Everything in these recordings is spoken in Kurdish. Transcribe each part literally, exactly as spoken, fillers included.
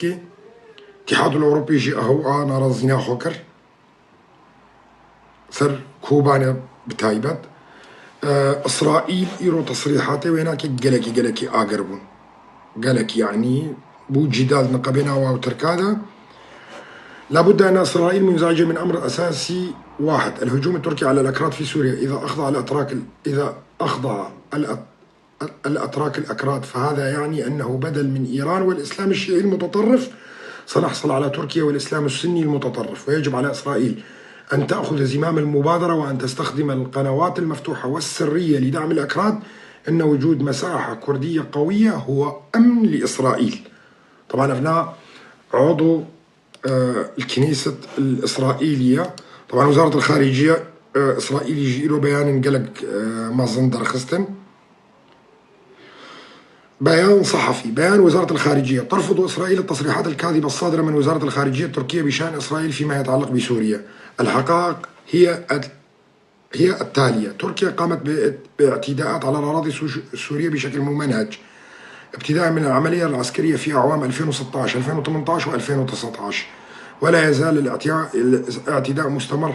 Îtîhadul Ewropî jî ew a narazîna xwe kir. Ser Kobanê bi taybet. E, Îsraîl îro tesrîhatê wê nake gelekî, gelekî agir bûn. Gelekî, yanî, bû cîdal niqebê nawa û Tirka de. لابد أن إسرائيل منزعجة من أمر أساسي واحد، الهجوم التركي على الأكراد في سوريا. إذا أخضع الأتراك، إذا أخضع الأت-، الأتراك الأكراد، فهذا يعني أنه بدل من إيران والإسلام الشيعي المتطرف، سنحصل على تركيا والإسلام السني المتطرف، ويجب على إسرائيل أن تأخذ زمام المبادرة وأن تستخدم القنوات المفتوحة والسرية لدعم الأكراد. إن وجود مساحة كردية قوية هو أمن لإسرائيل. طبعًا أبناء عضو آه، الكنيسة الإسرائيلية. طبعًا وزارة الخارجية، آه، إسرائيل يجي له بيان قالك، آه، ما ظن درخستن. بيان صحفي، بيان وزارة الخارجية: ترفض إسرائيل التصريحات الكاذبة الصادرة من وزارة الخارجية التركية بشأن إسرائيل فيما يتعلق بسوريا. الحقائق هي الت-، هي التالية: تركيا قامت ب-، باعتداءات على أراضي سو-، سوريا بشكل ممنهج، ابتداء من العملية العسكرية في أعوام ألفين وستطاش، ألفين وتمنطاش وألفين وتسعطاش، ولا يزال الاعتيا-، الاعتداء مستمر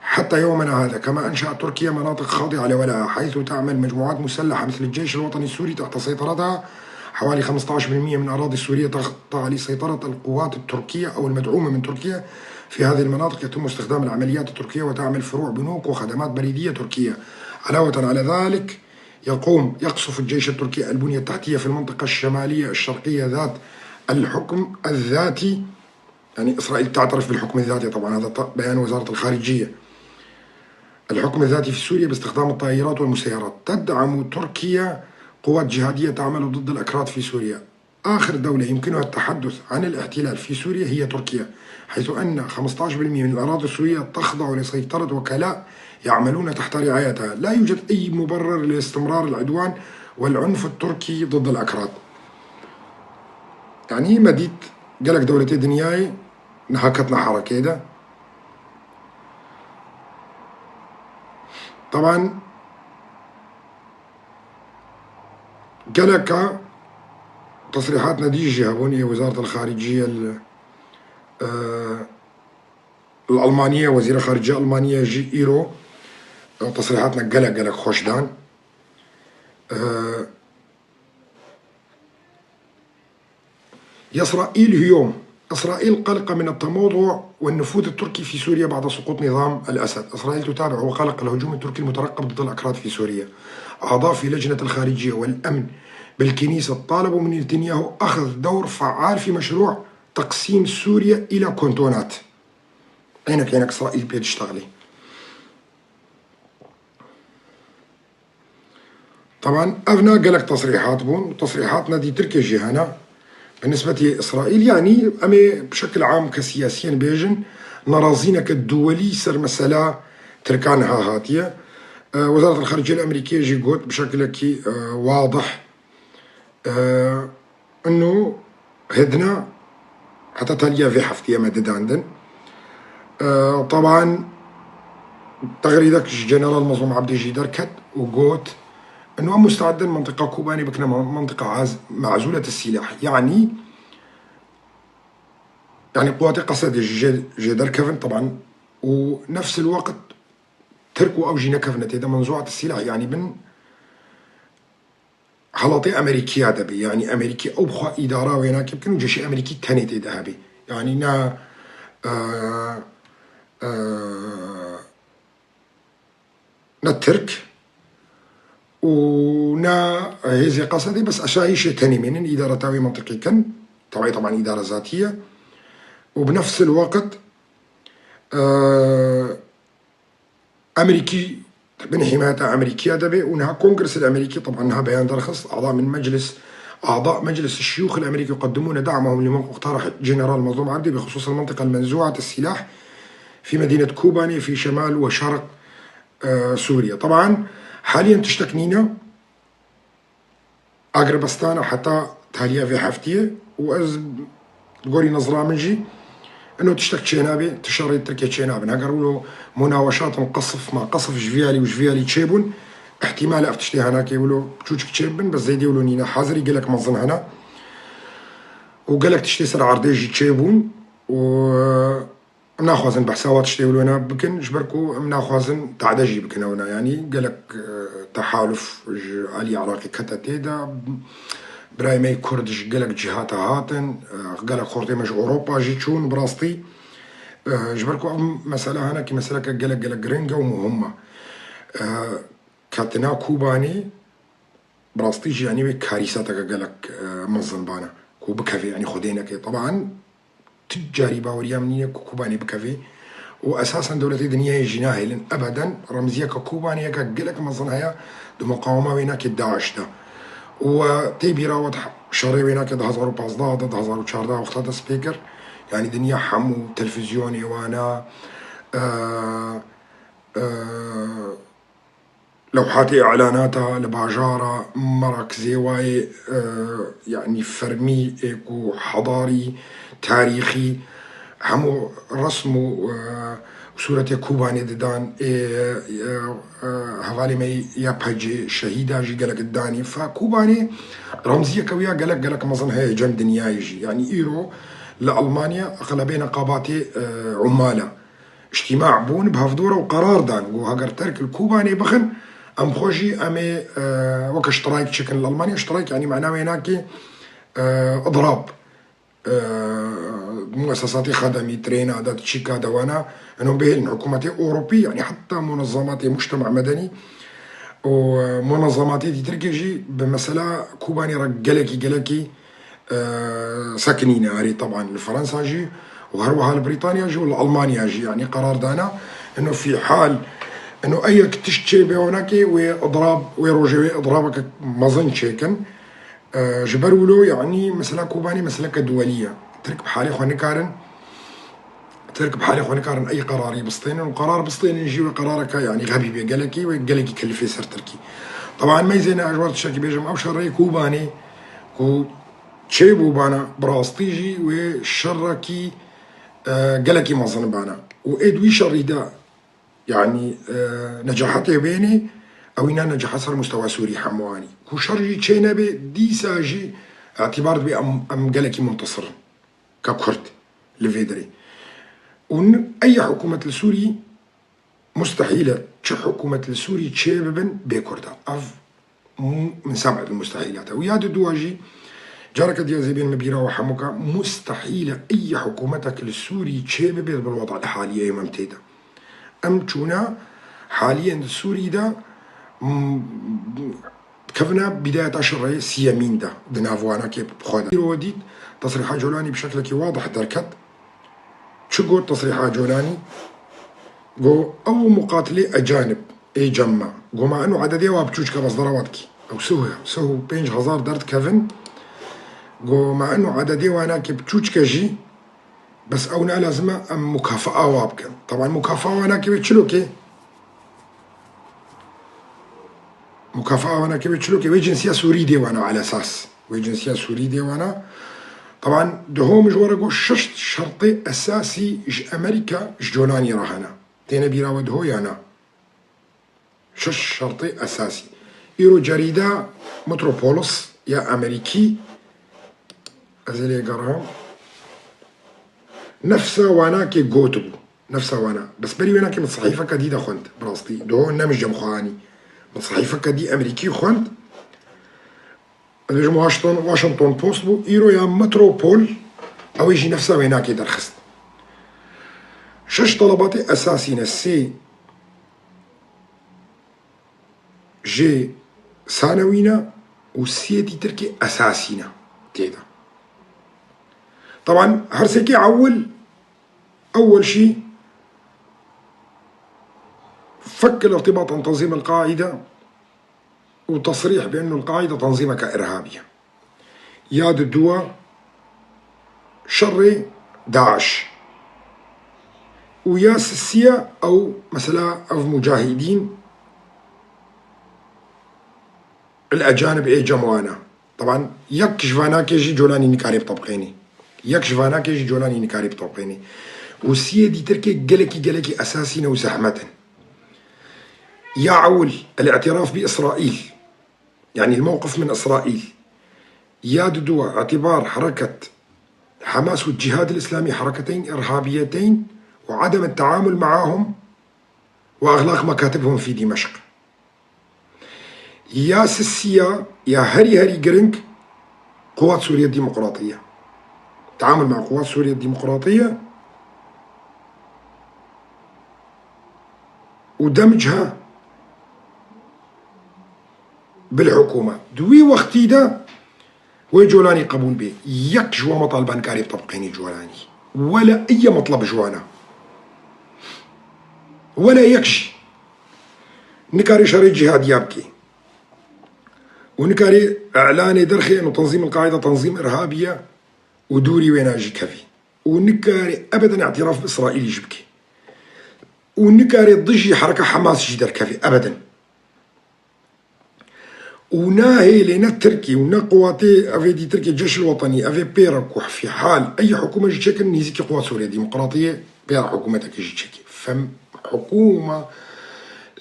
حتى يومنا هذا. كما أنشأت تركيا مناطق خاضعة لولائها، حيث تعمل مجموعات مسلحة مثل الجيش الوطني السوري تحت سيطرتها حوالي خمستاش بالمية من أراضي سوريا تخضع لسيطرة القوات التركية أو المدعومة من تركيا. في هذه المناطق يتم استخدام العمليات التركية وتعمل فروع بنوك وخدمات بريدية تركية. علاوة على ذلك، يقوم، يقصف الجيش التركي البنية التحتية في المنطقة الشمالية الشرقية ذات الحكم الذاتي. يعني إسرائيل تعترف بالحكم الذاتي، طبعًا هذا ط-، بيان وزارة الخارجية. الحكم الذاتي في سوريا باستخدام الطائرات والمسيرات. تدعم تركيا قوات جهادية تعمل ضد الأكراد في سوريا. آخر دولة يمكنها التحدث عن الاحتلال في سوريا هي تركيا، حيث أن خمستاش بالمية من الأراضي السورية تخضع لسيطرة وكلاء يعملون تحت رعايتها. لا يوجد أي مبرر لاستمرار العدوان والعنف التركي ضد الأكراد. يعني، مديت قالك دولتي دنياي نهاكتنا حركة ده. طبعًا، geleka tesrîhatna dî jî hebûn ê Wezareta Xariciye li, e, li Almaniye, Wezîra Xariciye Almaniye jî îro, e, tesrîhatna gelek, gelek xweş dan. E, يسرائيل هيوم. إسرائيل قلقة من التموضع والنفوذ التركي في سوريا بعد سقوط نظام الأسد. إسرائيل تتابع وقلق الهجوم التركي المترقب ضد الأكراد في سوريا. أعضاء في لجنة الخارجية والأمن بالكنيسة طالبوا من نتنياهو أخذ دور فعال في مشروع تقسيم سوريا إلى كونتونات. عينك، عينك، إسرائيل بيد اشتغلي. طبعاً، evna gelek tesrîhat bûn. Tesrîhatna dî Tirkiyê jî hene. Bi nisbetî Îsraîl, yanî em ê bi şekil am ke siyasiyen bêjin, nerazîneke duwelî ser mesela Tirkan ha hatiye. E, Wezaret Xariciye li Amerîkiyê jî got bi şekilekî, e, wadih, e, Ino hidna heta taliya vê heftiyê me didandin. E, teban, tegrîdek ji General Mezlûm Ebdî jî derket û got, ino em musteedin mentiqa Kobanê bikine men-, mentiqa az-, mezûlet sîlah. Yanî, yanî quwatê Qesedê jî jê, jê derkevin, teban, û nefs el weqt Tirk û ew jî nekevine tê de, menzuat sîlah, yanî bin halatê Amerîkiya de be. Yanî Amerîkî ew bi xwe îdara wê nake bikin û ceşê Amerîkî tenê tê de hebe. Yanî ne, e, e, ne Tirk û ne hêzê Qesedê, bes aşayîşê tenê mênin, îdareta wê mentiqê kin. Tewayê teban îdara zatî ye. Û bi nefs el weqt, e, Amerîkî bin hîmayeta Amerîkiya de be û niha Kongresê li Amerîkî, teban niha beyan derxist, اعضاء من مجلس، اعضاء مجلس الشيوخ الامريكي يقدمون دعمهم لموقف اقترح جنرال مظلوم عبدي بخصوص المنطقة المنزوعة السلاح في مدينة كوباني في شمال وشرق، آه، سوريا. طبعا حاليا tiştek nîne. Agirbestana heta taliya vê heftiyê û ez, li gorî nezra min jî, ino tiştek çênabe, ti şerê Tirkiyê çênabin. Heger wilo munaweşatin qesf ma qesf ji vî alî û ji vî alî çêbûn, îhtîmal ev tiştê henakê wilo çûçik çêbin, bes zêdê wilo nîne. Hazirî gelek mezin hene. û gelek tiştê ser erdê jî çêbûn û, e, em naxwazin behsa wa tiştê wilo wêna bikin, ji ber ku em naxwazin tade jî bikin ewna. Yanî gelek, e, tehaluf ji alî Iraqê kete tê de. Birayê me yê Kurd ji gelek cihata hatin, e, gelek xortê me ji Ewropa jî çûn bi rastî. E, ji ber ku ev mesele hinekî meseleke gelek gelek giring e û muhim e. E, ketina Kobanê bi rastî jî, yanî wê karîseteke gelek, e, mezin bana. Ku bikevê, yanî xwedê neke. Teban, tu carî baweriya min nîne ku Kobanê bikevê. Û esasen dewletê dinyayê jî nahêlin. Ebeden remziyeke Kobanê yeke gelek mezin heye di muqawema wênakê DAIŞ de. Û, e, tê bîra we şerê wênakê du hazar û pazdeh de, du hazar û çardeh wexta dest pê kir. Yanî dinya hemû televîzyonê wana, e, e, lewhatê îlanata li bajara, merakzêwayê, e, yanî fermî, ê ku hedarî, tarîxî, hemû resm û, e, sûretê Kobanê didan, ê, e, e, hevalê me Y P G şehîda jî gelek didanî. Fa Kobanê remziyeke wî ya gelek, gelek mezin heye cem dinyayê jî. Yanî îro li Almanya eqlebê neqabatê, e, umala îctîma bûn bi hevdû re û qerar dan. Got, heger terk li Kobanê bixin, em xwe jî em ê, e, weke ştirayk çêkin li Almanya. Ştirayk, yanî mana wênakê, e, idrab. E, muesesatê xedemî, trêna de, çîka de wana, eno bihêlin hikûmetê Ewropî, yanî heta munezematê mujtema medenî û, e, munezematê dîtirkê jî bi mesela Kobanê re gelekî, gelekî e, sekinîne. Erê, teban li Fransa jî û her wiha li Brîtanya jî û li Almanya jî, yanî qerar dana. Ino fî hal, ino eyek tişt çê bê, wê nakê wê idrab, wê rojê wê idrabeke mezin çêkin. E, ji ber wilo, yanî mesela Kobanê meseleke duwelî ye. Tirk bi halê xwe nikarin Tirk bi halê xwe nikarin ey qerarî bistênin û qerar bistênin jî wê qerareke, yanî xebî bê gelekî, wê gelekî kelifê ser Tirkî. Teban meyzêne ez ji we tiştekî bêjim, ew şerê Kobanê ku çêbû bana, bi rastî jî wê şerekî, e, gelekî mezin bana. Û ê di wî şerî de, yanî, e, necahetê wênê, ewîna necahet ser mustewa Sûrî hemû anî. Ku şer jî çê nebe, dîsa jî îtibar dibe em, em gelekî muntasir in ke Kurd li vê derê. Û n-, ey hikûmet li Sûrî mustehîl e, çi hikûmet li Sûrî çê bibin bê Kurd e. Ev m-, min seb'et mustehîlat e. Û ya di dua jî, careke diya zêbên min bîra we hemûka, mustehîl e ey hikûmetek li Sûrî çê bibe bil weda li halî ê em tê de. Em çûna haliyên di Sûrî de, m-, dikevine bîdayeta şerê siyemîn de, di nav wanakê bi xwe de. Îro we dît, Tesrîha Colanî bi şeklekî wadih derket. Çi got Tesrîha Colanî? Got, ew muqatilê ecanib ê cem me. Got, ma eno ededê wa biçûçik e, bes dera wa dikî. Ew sih e, sih û pênc hezar derdikevin. Got, ma eno ededê wanakê biçûçik e jî, bes ew ne lazim e em mukafaa wa bikin. Teban mukafaa wanakê wê çilokê? Mukafaa wanakê wê çilokê? Wê cinsiya Sûrî dê wana ala esas. Wê cinsiya Sûrî dê wana. Teban diho min ji we re got şeş şertê esasî ji Amerîka ji Colanî re hene. Têne bîra we diho ya na? Şeş şertê esasî. Îro cerîda Metropolis ya Amerîkî, ez ê lê gerahim, nefsa wanakê gotibû. Nefsa wana. Bes berî wênakê min sehîfeke dî de xwend, bi rastî. Diho ne min ji cem xwe anî. Min sehîfeke dî Amerîkî xwend. Ez bêjim Washington, Washington Post bû. Îro ya Metropol, ew ê jî nefsa wênakê derxist. Şeş telebatê esasî ne, sê jê sanewî ne û siyê dîtirkê esasî ne tê de. Teban her sêkê ewil, ewil jî fek el-irtibat an tenzîm el-Qaîde û tesrîh bi ennu el-Qaîde tenzîmeke irhabî ye. Ya di dua şerê DAIŞ. Û ya sisiya ew, mesela, ev mucahidîn el-ecanib ê cem wana. Teban yek ji vanakê jî Colanî nikarê bitebiqênê. Yek ji vanakê jî Colanî nikarê bitebiqênê. Û siyê dîtirkê gelekî, gelekî esasî ne û zehmet in. Ya ewil, el-îtiraf bi Îsraîl. Yanî mewqif min Îsraîl. Ya di dua, îtibar hereket حماس والجهاد الإسلامي حركتين إرهابيتين وعدم التعامل معهم وإغلاق مكاتبهم في دمشق. يا سسيا يا هري هري جرينج، قوات سوريا الديمقراطية، تعامل مع قوات سوريا الديمقراطية ودمجها بالحكومة. دوي وقتي ده وي جولاني قبول بي. يك جوا مطالبان كاري بطبقيني جولاني، ولا أي مطلب جوانا، ولا يكشي. نكاري شري جهاد يابكي، ونكاري إعلاني درخي إنه تنظيم القاعدة تنظيم إرهابية ودوري وين أجي كفي، ونكاري أبدا اعتراف بإسرائيل يجبكي، ونكاري ضجي حركة حماس جي دركفي أبدا. û nahêlê ne Tirkî û ne quwatê evê dî Tirkî Ceyş el Wetenî evê pê re ku fî hal ey hikûme jî çêkin, nêzîkî quwat Sûriye Demokratiyê pê re hikûmetekê jî çêkê. Fem hikûma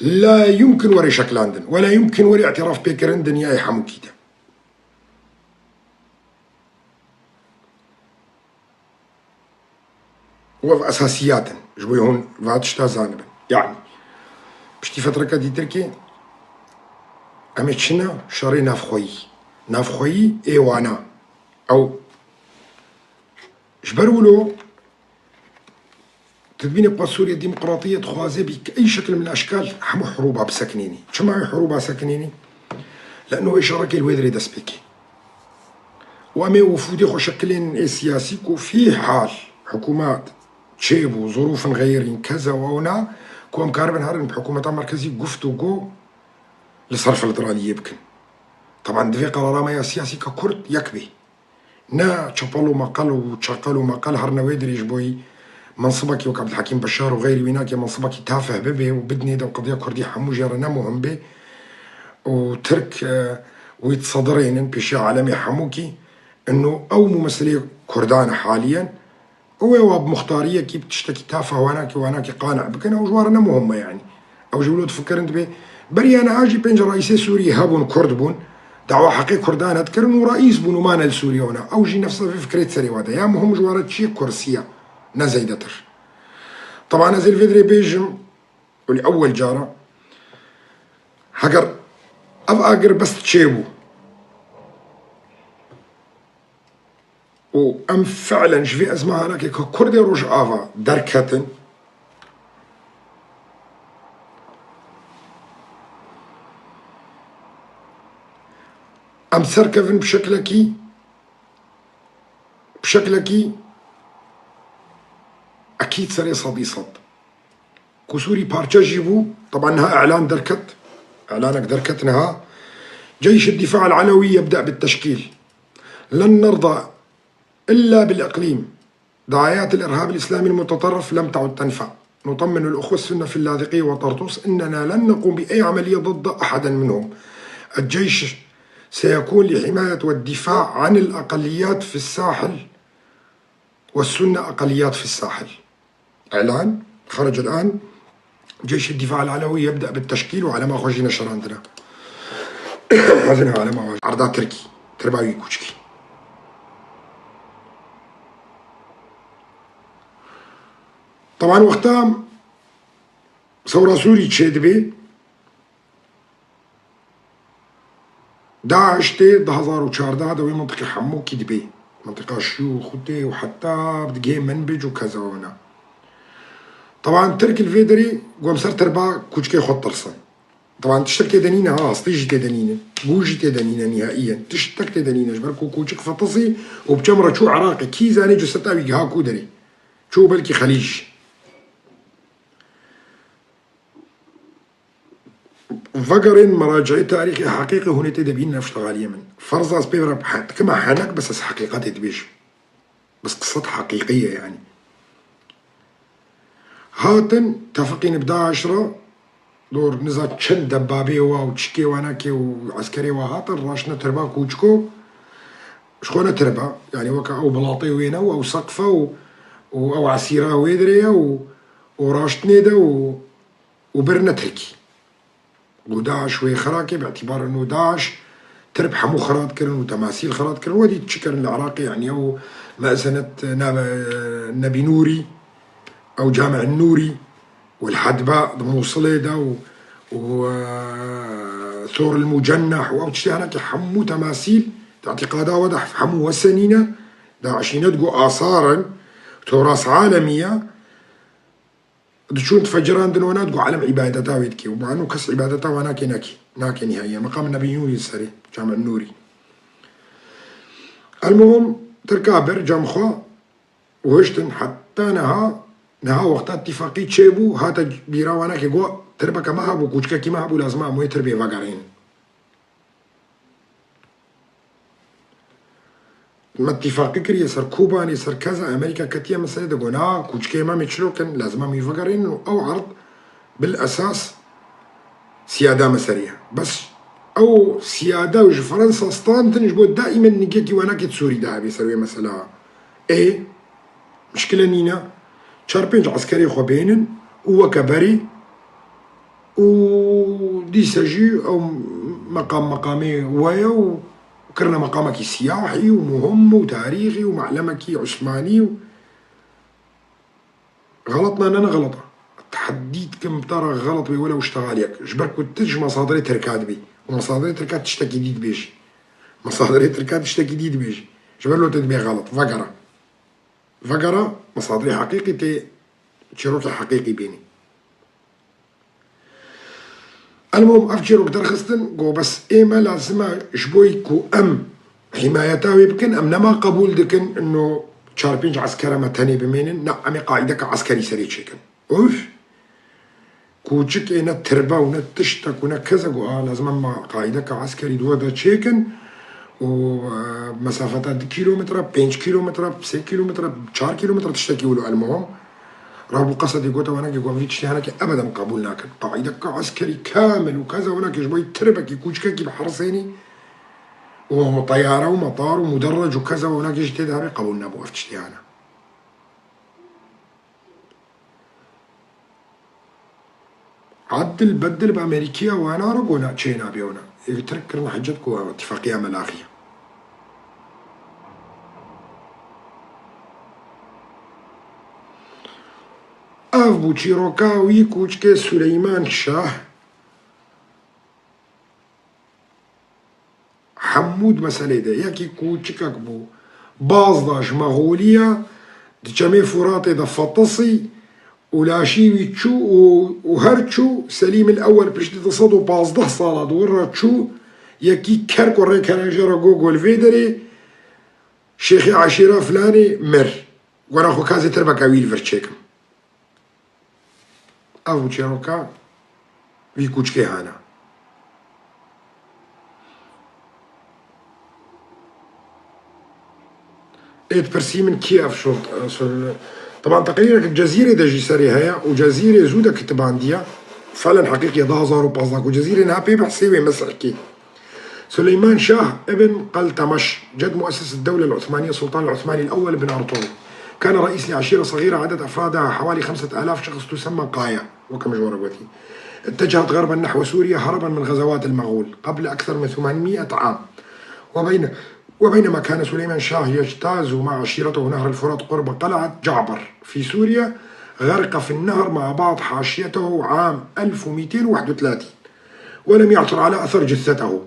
la yumkin were şeklandin, we la yumkin were îtiraf pêkirin dinyayê hemûkî de. Û ev esasiyat in, ji bo hûn va tişta zanibin. Yanî, piştî fetreke dîtirkê em ê çine şerê navxweyî. Navxweyî ê wana. Ew ji ber wilo tu dibîne pa Sûriye Demokratiyê dixwaze bî ey şekil min eşkal hemû herûba bisekinînî. Çima wê herûba sekinînî? Leno wê şerekê li wê dirê dest pê kê. Û em ê wifûdê xwe şekilên ê siyasî ku fî hal hikûmet çêbû, zirûfin xeyirîn, keza û ewna ku em karibin herin bi hikûmeta merkezî guftûgo li ser federaliyê bikin. Teban divê qerara me ya siyasî ka Kurd yek bê. Ne çepel û meqel û çeqel û meqel herine wê dirê ji bo yî mensibekî wek Ebdulhekîm Beşar û xeyrî wî nake mensibekî tafeh bibe û bidinê de û qediya Kurdî hemû jê re ne muhim bê û Tirk, e, wî disedirênin pêşiya alemê hemûkî. Ino ew mûmesilê Kurdan e haliyen. Ew ê wa bi muxtariyekî, bi tiştekî tafeh wanakî, wanakî qanic bikin, ew ji wan re ne muhim e yanî. Ew ji wilo difikirin dibê, beriya niha jî pênc reîsê Sûriyê hebûn, Kurd bûn, dawa heqê Kurdan dikirin û reîs bûn û mane li Sûriyê wana. Ew jî nefsa vê fikrê di serê wa de. Ya muhim ji wan re çi ye? Kursiya, ne zeydetir. Teban ez ê li vê dirê bêjim, û li ewel cara, heger ev agirbest çêbû, û em fiilen ji vê ezmahanekê ka Kurdê Rojava derketin, em serkevin bi şeklekî, bi şeklekî ekîd serê sedî sed. Ku Sûrî parçe jî bû, teban niha îlan derket, îlanek derket niha. جيش الدفاع العلوي يبدأ بالتشكيل. لن نرضى إلا بالإقليم. دعايات الإرهاب الإسلامي المتطرف لم تعد تنفع. نطمن الأخوة السنة في اللاذقية وطرطوس إننا لن نقوم بأي عملية ضد أحدا منهم. الجيش سيكون لحماية والدفاع عن الأقليات في الساحل والسنة أقليات في الساحل. إعلان خرج الآن. جيش الدفاع العلوي يبدأ بالتشكيل وعلى ما خرجنا شراندنا. Hezin alema wa arda Tirkî, tirba wî kûçikî. Teban wexta sewra Sûrî çêdibê, DAIŞ tê du hezar û çardeh de wê mintiqê hemûkî dibê. Mintiqa Şû, Xutê û heta digihê Minbic û keza wana. Teban Tirk li vê derê ku em ser tirba kûçikê xwe tirsin. Teban tiştek tê de nîne ha, astê jî tê de nîne. Gû jî tê de nîne nihaiyen. Tiştek tê de nîne. Ji ber ku kûçik fetisî û bi çem re çû Iraqê. Kî zanê cuseta wî giha ku derê? Çû belkî Xelîc. Vegerên meraciê tarîxê heqîqê hûn ê tê de bînin ev ştegaliyê min. Ferza ez pê re he-, dikime henek bes ez heqîqetê dibêjim. Bes qisset heqîqî ye yanî. Hatin tefiqîn bi DAIŞ re dor niza çend debabê wa û çikê wanakê û eskerê wa hatin raştine tirba kûçiko. Ji xwe ne tirba. Yanî weke ew bilatê wê ne û ew seqf e û, û ew esîra wê dirê ye û, û raştinê de û û birine Tirkî. Ku DAIŞ wê xerakê bi îtîbar ino DAIŞ Tirb hemû xerat kirin û temasîl xerat kirin. We dît çi kirin li Iraqê, yanî ew mezenet Nebî Nûrî, ew Cami'in Nûrî, û li Hedba di Mûsilê de û, û, e, Thor el Mucennah û ew tiştê hinekî hemû temasîl di îtîqada we de hemû wesenîne, DAIŞî ne digo asar in, toras alemî ye. Diçûn difecirandin wana, digo alem îbadeta wê dike. Û manu kes îbadeta wana kê nekî. Nake nihaiye. Meqam Nebî Nûrî serê. Cami Nûrî. Elmuhim, Tirka bir cem xwe û hiştin heta niha, niha wexta tîfaqî çêbû, hate bîra wana kê got, tirbeke me hebû, kûçkekî me hebû, lazim e em wê tirbê vegerînin. Me tîfaqî kiriye ser Kobanê, ser keza Amerîka ketiye meselê de got, na, kûçikê me mê çilo kin, lazim e em wî vegerînin û ew erd bil esas siyada me serî ye. Bes ew siyada û ji Fransa standin ji bo daîmen nigekî wanakê di Sûrî de hebê ser wê mesela. Ê, mişkile nîne. Çar pênc eskerê xwe bênin û weke berî û dîse jî ew meqam meqamê we ye û kirine meqamekî siyahî û muhim û tarîxî û me'lemekî Usmanî û xeletna ne, ne xeleta. Tehdîd kim te re xelet bê welew iştexaliyek. Ji ber ku tu ji mesadirê Tirka dibî û mesadirê Tirka tiştekî dî dibêjî. Mesadirê Tirka tiştekî dî dibêjî. Ji ber lo te dibê xelet. Vegere. Vegere, mesadirê heqîqî tê çîrokê heqîqî bînî. Elmuhim, ev çîrok derxistin, got, bes ê me lazim e ji bo ku em hîmayeta wê bikin, em nema qebûl dikin, ino çar pênc eskere me tenê bimênin, na, em ê qaîdeke eskerî serê çêkin. Uf! Kûçikê ne tirbe û ne tiştek û ne kezek û a lazim e me qaîdeke eskerî di we de çêkin û, e, mesafeta du kîlometre, pênc kîlometre, sê kîlometre, çar kîlometre tiştekî wilo elmuhim. Rabû qesedî gote wanekî ku vî tiştê henekê ebeden qebûl nakin. Qaîdeke eskerî kamil û keza wanekî ji bo tirbekî kûçikekî bi hersênî û teyare û metar û muderrec û keza wanekî jî tê de hebe qebûl nebû ev tiştê hene. Edil bedil bi Amerîkiya wana re gona çê nabê wana. Ê Tirk kirin hicet ku ev îtifaqiya melaxî ye. Ev bû çîroka wî kûçikê Suleyman Şah. Hemû di meselê de yekî kûçikek bû, baz da ji Mexoliya, di çemê Furatê de fetisî û laşî wî çû û, û her çû Selîm el Ewel piştî du sed û pazdeh sala di wir re çû, yekî ker ku rêkere jê re got, got li vê derê şêxê eşîra filanê mir. Gora xwe kazê tirbeke wî li vir çêkim. Ev bû çîroka vî kûçikê hene. Ê dipirsî min kî ev şurt, e, sur-, teban teqrîrek Cezîrê de jî serê heye û Cezîrê zû de kitibandiye. Felen heqîqiye du hazar û pazdeh ku Cezîrê niha pê behsê wê mesihkî. سليمان شاه ابن قلتمش، جد مؤسس الدولة العثمانية، السلطان العثماني الأول بن أرطغرل. كان رئيس لعشيرة صغيرة عدد أفرادها حوالي خمسة آلاف شخص تسمى قايا، وكم جورة وتي. اتجهت غربا نحو سوريا هربا من غزوات المغول قبل أكثر من ثمانمائة عام. وبين-، وبينما كان سليمان شاه يجتاز مع عشيرته نهر الفرات قرب قلعة جعبر في سوريا، غرق في النهر مع بعض حاشيته عام ألف ومائتين وواحد وثلاثين. ولم يعثر على أثر جثته،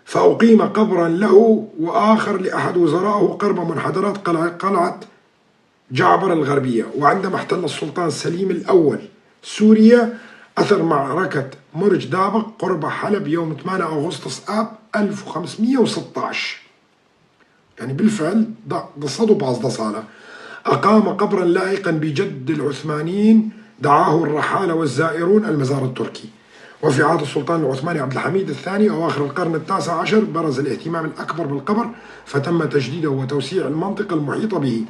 فأقيم قبرا له وآخر لأحد وزرائه قرب منحدرات قلع-، قلعة جعبر الغربية. وعندما احتل السلطان سليم الأول سوريا أثر معركة مرج دابق قرب حلب يوم ثمانية أغسطس آب ألف وخمسمية وستاش. يعني بالفعل ده قصته باز ده صالة. أقام قبرا لائقا بجد العثمانيين دعاه الرحالة والزائرون المزار التركي. وفي عهد السلطان العثماني عبد الحميد الثاني أواخر القرن التاسع عشر برز الاهتمام الأكبر بالقبر، فتم تجديده وتوسيع المنطقة المحيطة به.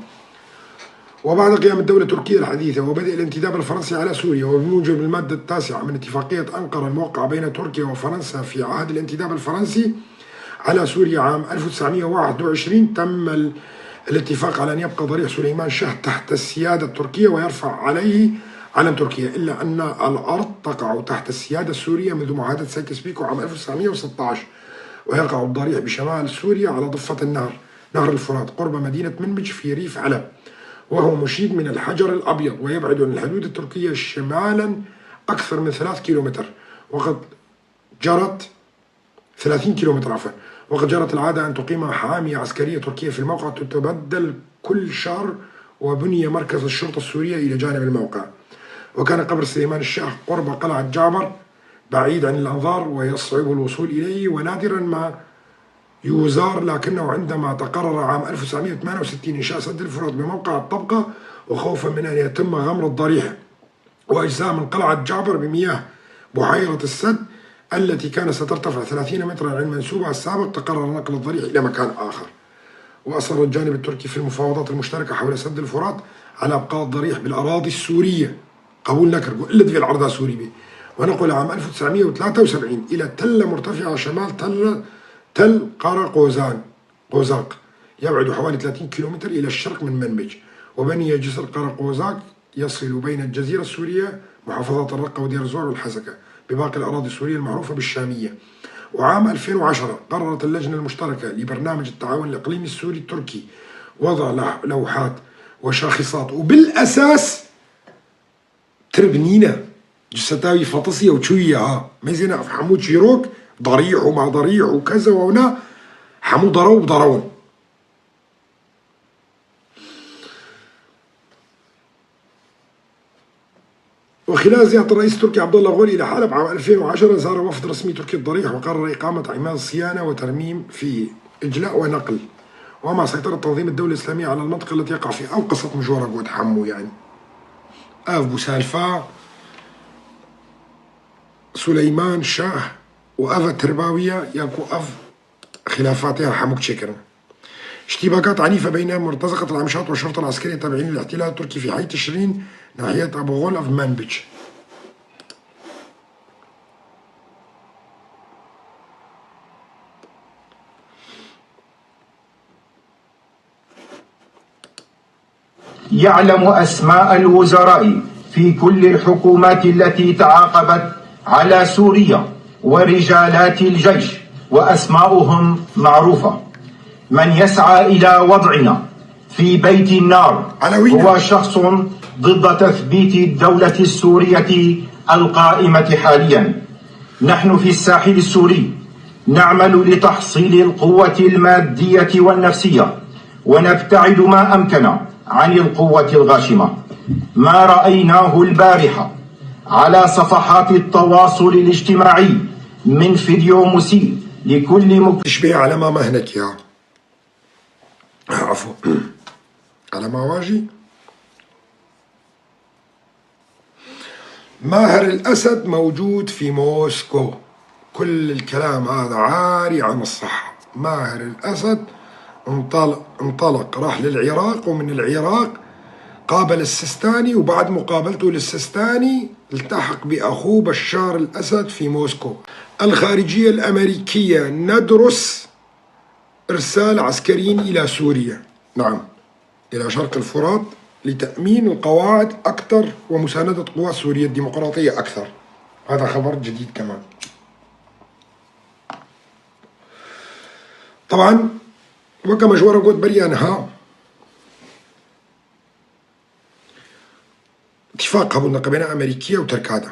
وبعد قيام الدولة التركية الحديثة وبدء الانتداب الفرنسي على سوريا، وبموجب المادة التاسعة من اتفاقية أنقرة الموقعة بين تركيا وفرنسا في عهد الانتداب الفرنسي على سوريا عام ألف وتسعمية وواحد وعشرين، تم ال-، الاتفاق على أن يبقى ضريح سليمان شاه تحت السيادة التركية ويرفع عليه علم تركيا، إلا أن الأرض تقع تحت السيادة السورية منذ معاهدة سايكس بيكو عام ألف وتسعمية وستاش. ويقع الضريح بشمال سوريا على ضفة النهر، نهر الفرات، قرب مدينة منبج في ريف علب، وهو مشيد من الحجر الأبيض، ويبعد عن الحدود التركية شمالا أكثر من ثلاث كيلومتر. وقد جرت، ثلاثين كيلومتر عفوا، وقد جرت العادة أن تقيم حامية عسكرية تركية في الموقع، تتبدل كل شهر، وبني مركز الشرطة السورية إلى جانب الموقع. وكان قبر سليمان الشاه قرب قلعة جعبر، بعيد عن الأنظار ويصعب الوصول إليه، ونادرا ما يزار، لكنه عندما تقرر عام ألف وتسعمية وثمانية وستين إنشاء سد الفرات بموقع الطبقة، وخوفا من أن يتم غمر الضريح وأجزاء من قلعة جعبر بمياه بحيرة السد التي كانت سترتفع ثلاثين مترا عن منسوبها السابق، تقرر نقل الضريح إلى مكان آخر. وأصر الجانب التركي في المفاوضات المشتركة حول سد الفرات على إبقاء الضريح بالأراضي السورية، قبول نكر، قلت في العرض السوري به، ونقل عام ألف وتسعمية وثلاثة وسبعين إلى تلة مرتفعة شمال تل، تل قرقوزان، قوزاق، يبعد حوالي ثلاثين كيلومتر إلى الشرق من منبج، وبني جسر قرقوزاق يصل بين الجزيرة السورية، محافظات الرقة ودير الزور والحسكة، بباقي الأراضي السورية المعروفة بالشامية. وعام ألفين وعشرة قررت اللجنة المشتركة لبرنامج التعاون الإقليمي السوري التركي وضع لح-، لوحات وشاخصات، وبالأساس تربنينا جستاوي فطسية وشوية ها ميزينا في حمود شيروك ضريح وما ضريح وكذا وهنا حمود ضرو ضرون. وخلال زيارة الرئيس التركي عبد الله غول إلى حلب عام ألفين وعشرة، زار وفد رسمي تركي الضريح وقرر إقامة عماد صيانة وترميم في إجلاء ونقل. ومع سيطرة تنظيم الدولة الإسلامية على المنطقة التي يقع فيها، أو قصة مجوارة قوة حمو يعني. أف بوسالفا، سليمان شاه، وأف ترباوية ياكو أف خلافاتها حموك تشكرن. اشتباكات عنيفة بين مرتزقة العمشاط والشرطة العسكرية التابعين للاحتلال التركي في حي تشرين ناحية أبو غول أف منبج. يعلم أسماء الوزراء في كل الحكومات التي تعاقبت على سوريا ورجالات الجيش، وأسماؤهم معروفة. من يسعى إلى وضعنا في بيت النار هو شخص ضد تثبيت الدولة السورية القائمة حاليا. نحن في الساحل السوري نعمل لتحصيل القوة المادية والنفسية، ونبتعد ما أمكن عن القوة الغاشمة. ما رأيناه البارحة على صفحات التواصل الاجتماعي من فيديو مسيء لكل مك- تشبيه على ما مهنك يا عفوا. على ما واجي. ماهر الأسد موجود في موسكو. كل الكلام هذا عاري عن الصحة. ماهر الأسد انطل-، انطلق، راح للعراق، ومن العراق قابل السيستاني، وبعد مقابلته للسيستاني التحق بأخوه بشار الأسد في موسكو. الخارجية الأمريكية ندرس إرسال عسكريين إلى سوريا، نعم، إلى شرق الفرات لتأمين القواعد أكثر ومساندة قوات سوريا الديمقراطية أكثر. هذا خبر جديد كمان. طبعا، وكما جوارا قلت بريان ها اتفاق هبو نقبنا أمريكية وتركادا.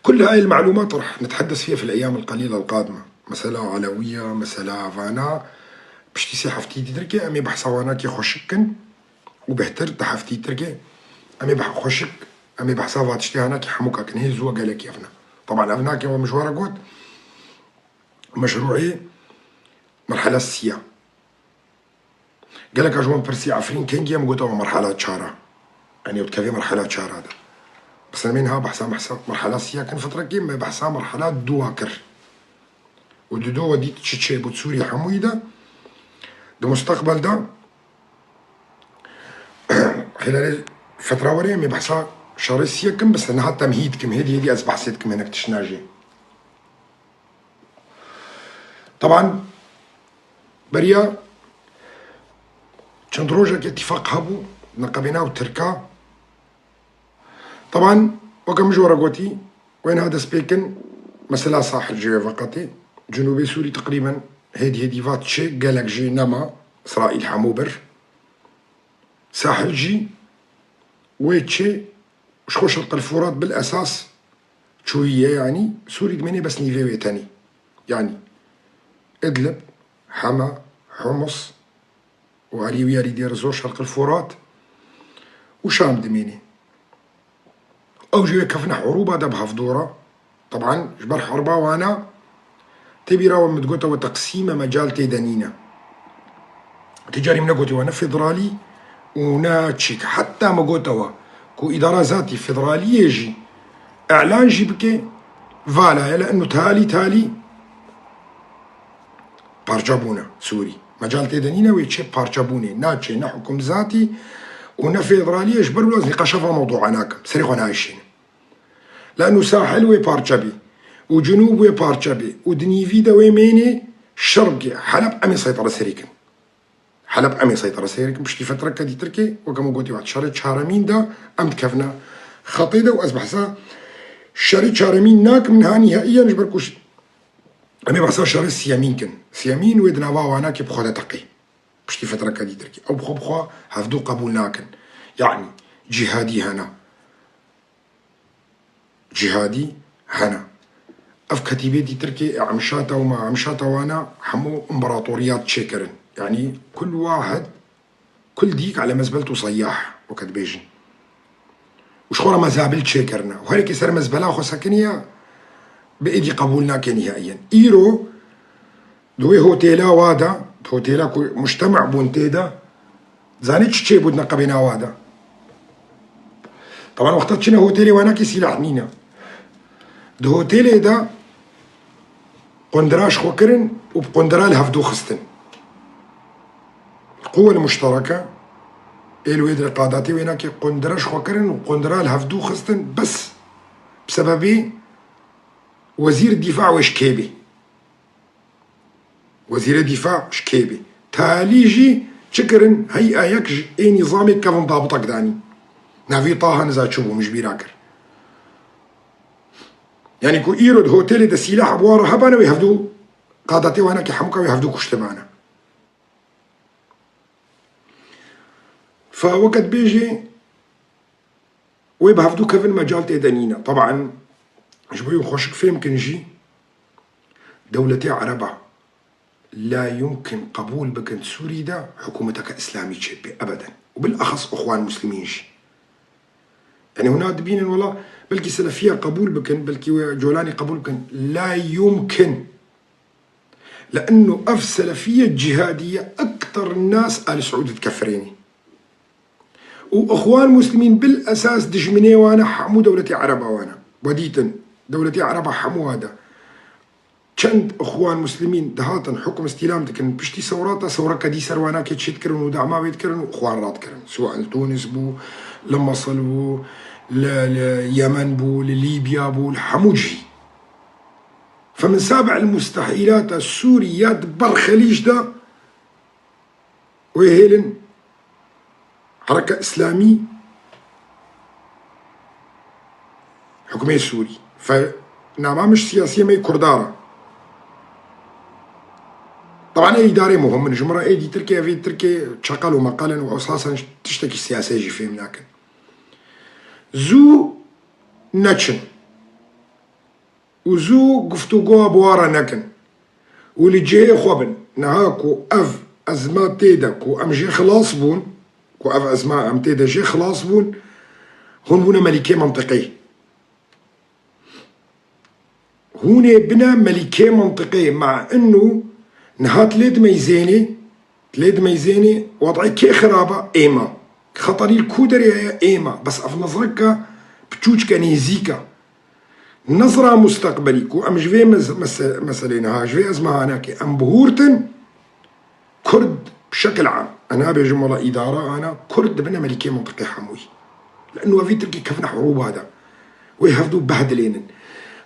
كل هاي المعلومات رح نتحدث فيها في الأيام القليلة القادمة. مسألة علوية، مسألة فانا، بشتي سي حفتي تركي، أمي بحثا وانا كي خوشكن، وبهتر تحفتي تركي، أمي بح خوشك، أمي بحثا فاتشتي هانا كي حموكا كن هي زوا قالك يفنا. طبعا أفناكي ومشوارا قوت مشروعي مرحلة سيا. قالك أجوان برسي عفرين كينجي أم قوت أو مرحلة شارة. يعني وتكفي مرحلة شارة هذا. بس أنا منها بحثا محسا مرحلة سيا كان فترة كي ما بحثا مرحلة دواكر. ودودو وديت تشيتشي بوتسوري حمويدا. ده مستقبل ده. خلال فترة ورية ما بحثا شارة سيا كم بس أنا حتى مهيد كم هدي هدي أز بحثت كم هناك تشناجي. طبعا بريا چەند ڕۆژێک اتفاق هەبوو نەقەبێنا و ترکا. طبعا وەکە مژوەرە گوتی وێن هادە سپێکن Mesela Sahil jî wê veqetê. Cinûbê Sûrî teqrîben hêdî hêdî va çi, gelek jî nema. Îsraîl hemû bir. Sahil jî wê çi, ji xwe Şerqil Furat bil esas çûyî ye, yanî Sûrî dimênê bes nîvê wê tenî. Yanî Idlib, Hema, Humus û alî wî alî dêr zor Şerqil Furat û Şam dimênê. Ew jî wê kevine herûba de bi hevdû re. Teban ji ber herba wana tê bîra we min digote we teqsîm e, mecal tê de nîne. Tê carî min negotî we ne federalî û ne çîk. Heta min gote we ku îdara zatî federaliyê jî îlan jî bike, vala ye, li inu talî talî parçebûne Sûrî. Mecal tê de nîne wê çê parçebûnê, naçê ne hukum zatî û ne federaliyê, ji ber wilo ez nîqaşa va mewdûa nakim. Serê xwe nayşînim. Lano Sahil wê parçe bî û Cinûb wê parçe bî û di nîvî de wê mênê şer bike. Heleb em ê seytara serê kin. Heleb em ê seytara serê kin. Piştî fetreke dîtirkê, weke min gotî, wext şerê çaremîn de em dikevine xetê de û ez behsa şerê çaremîn nakim niha nîhaiyen ji ber ku ş-, em ê behsa şerê siyemîn kin. Siyemîn wê di nava wanakê bi xwe de teqê. Piştî fetreke dîtirkê. Ew bi xwe bi xwe hevdû qebûl nakin. Yanî cîhadî hene. Cîhadî hene. Ev ketîbê dîtirkê Emşata û ma Emşata wana hemû împaratoriyat çêkirin. Yanî kul wahid, kul dîk ele mezbeltu seyyah, weke dibêjin. Û ji xwe re mezabil çêkirine. Û her yekê ser mezbela xwe sekiniye, bi êdî qebûl nake nihaiyen. Îro di wê hotêla wa de, di hotêla ku mujtema bûn tê de, zanî çi çêbû di neqebê nawa de? Teban wexta çine hotêlê wanakê sîlah nîne. Di hotêlê de qundira ji xwe kirin û bi qundira li hevdû xistin. Quwel muştereke, ê li wê dire qadatê wê nake, qundira ji xwe kirin û qundira li hevdû xistin, bes bi sebebê wezîr dîfa wê ji kê bê. Wezîrê dîfa ji kê bê. Talî jî çi kirin? Hey'a yek ji ê nîzamê kevin dabitek danî. Navî Taha niza çi bû, min ji bîra kir. Yanî ku îro di hotêlê de sîlah bi wan re hebane, wê hevdû qadatê wana ki hemûka wê hevdû kuştibane. Fa weke dibêjê, wê bi hevdû kevin mecal tê de nîne. Teban, ji bo wî xweşik fêm kin jî, dewletê Ereba la yumkin qebûl bikin Sûrî de hikûmeteke îslamî çêbê, ebeden. Û bilexes Ixwan Muslimîn jî. Yanî hûna dibînin, wela belkî Selefiya qebûl bikin, belkî wê Colanî qebûl bikin. La yumkin. Le'enno ev Selefiye cîhadiye ekter nas Al Saûd dikefirênî. Û Ixwan Muslimîn bil esas dijminê wan e, hemû dewletê Ereba wan e. We dîtin, dewletê Ereba hemû wa de. Çend Ixwan Muslimîn dihatin hukm îstîlam dikirin piştî sewrata, sewreke dî ser wanakê çêdikirin û dama wê dikirin û Ixwan radikirin. Siwa li Tunis bû, li Misir bû, li, li Yemen bû, li Lîbya bû, li hemû cihî. Fe min sabe el mustehîlata Sûrî ya di ber Xelîc de wê hêlin Hereke Îslamî, hukmê Sûrî. Fe nama min ji siyasiyê me yê Kurda re. Teban ê îdarê muhim in. Ji min re ê dîtirkê, evê tirkê çeqel û meqel in û esasen tiştekî siyasê jî fêm nakin. Zû neçin. Û zû guftûgoya bi wan re nekin û li cihê xwe bin. Niha ku ev ezma tê de ku em jê xilas bûn, ku ev ezma em tê de jê xilas bûn, hûn bûne melîkê mentiqê. Hûn ê bine melîkê mentiqê, ma inu niha dilê dimeyzênê, Lê dimeyzênê, wed'ê kê xirab e? Êma. Xeterî li ku derê heye? Êma. Bes ev nezreke piçûçke nêzîk e. Nezra musteqbelî ku em ji vê mez-, mese-, meselê niha, ji vê ezmahanekê em bihûrtin, Kurd bi şekil am, ez nabêjim wela îdara ana, Kurd dibine melîkê mintiqê hemûyî. Li inu evî tirkî kevine herûba de. Wê hevdû behdilênin.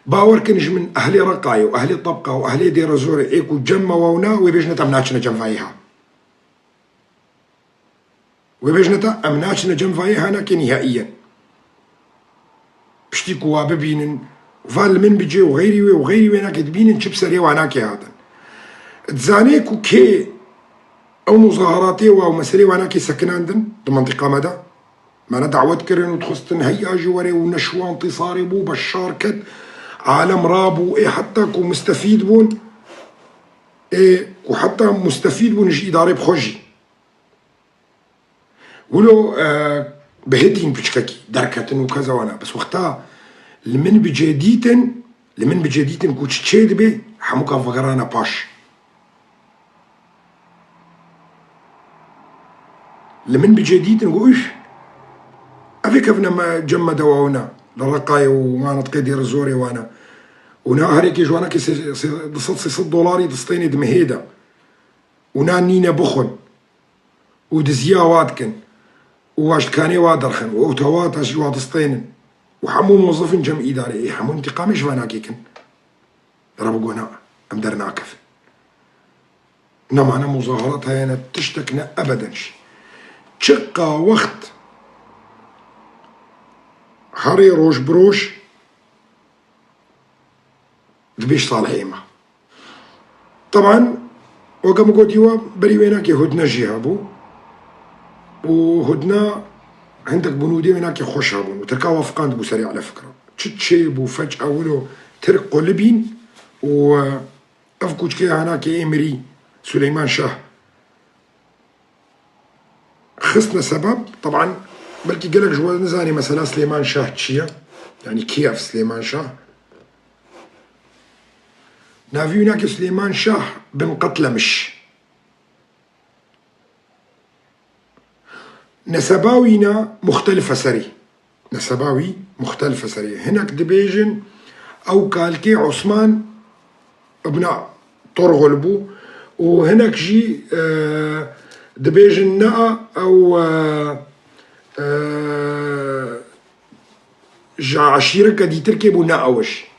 Bawer kin ji min ehlê Reqayê û ehlê Tebqa û ehlê Dêrezorê ê ku cem me wewna, wê bêjine te em naçine cem vayê ha. Wê bêjine te, em naçine cem vayê hanakê nihaiyen. Piştî ku wa bibînin, Va li min bicê û xeyrî wê û xeyrî wê nakê dibînin çi bi serê wanakê hatin. Dizanê ku kê ew muzaharatê wa û meselê wanakê sekinandin di mentiqa me de? Me ne dawet kirin û dixwestin heya jî were û neşwan tîsarê bû, beşar ket, alem rabû, ê heta ku mustefîd bûn, ê ku heta mustefîd bûn ji îdarê bi xwe jî. Wilo, e, bi hitîn piçkekî derketin û keza wana. Bes wexta li min bi cê dîtin, li min bi cê dîtin ku çi çê dibe, hemûka vegerane paş. Li min bi cê dîtin ku, "Üf, ev ê kevne me, cem me dewa wana. Li Reqayê û manatiqê Dêr Zorê wana. Û na herêkê ji wanakê sê-, sê-, du sed sê sed dolarî distênê di mehê de. Û na nîne bixwin." û diziya wa dikin û wa ji dikanê wa derxin û ew tewata jî wa distênin û hemû mozifin cem îdarê, ê hemû întîqamê ji venakê kin. Reb go na, em dernakevin. Nemane muzaharat heye, ne tiştek, ne ebeden jî. Çiqa wext herê roj bi roj dibêj Salihê me. Teban, weke min gotî we, berî wênakê hudne jî hebû û hudne hindek bunûdê wênakê xweş hebûn û Tirka we fiqandibû serê ele fikra. Çi çêbû feca wilo Tirk qulibîn û, e, ev kûçkê hanakê ê mirî Suleyman Şah xistne sebeb, teban, belkî gelek ji we nizanî mesela Silêman Şah çi ye? Yanî kî ye Silêman Şah? Navî wî nake Silêman Şah bin Qetlemiş. Neseba wî ne muxtelif e serî. Neseba wî muxtelif e serê. Hinek dibêjin ew kalkê Osman ibn Torxul bû û hinek jî, e, dibêjin ne, ew, e, e, ji eşîreke dîtirkê bû, ne ew e jî.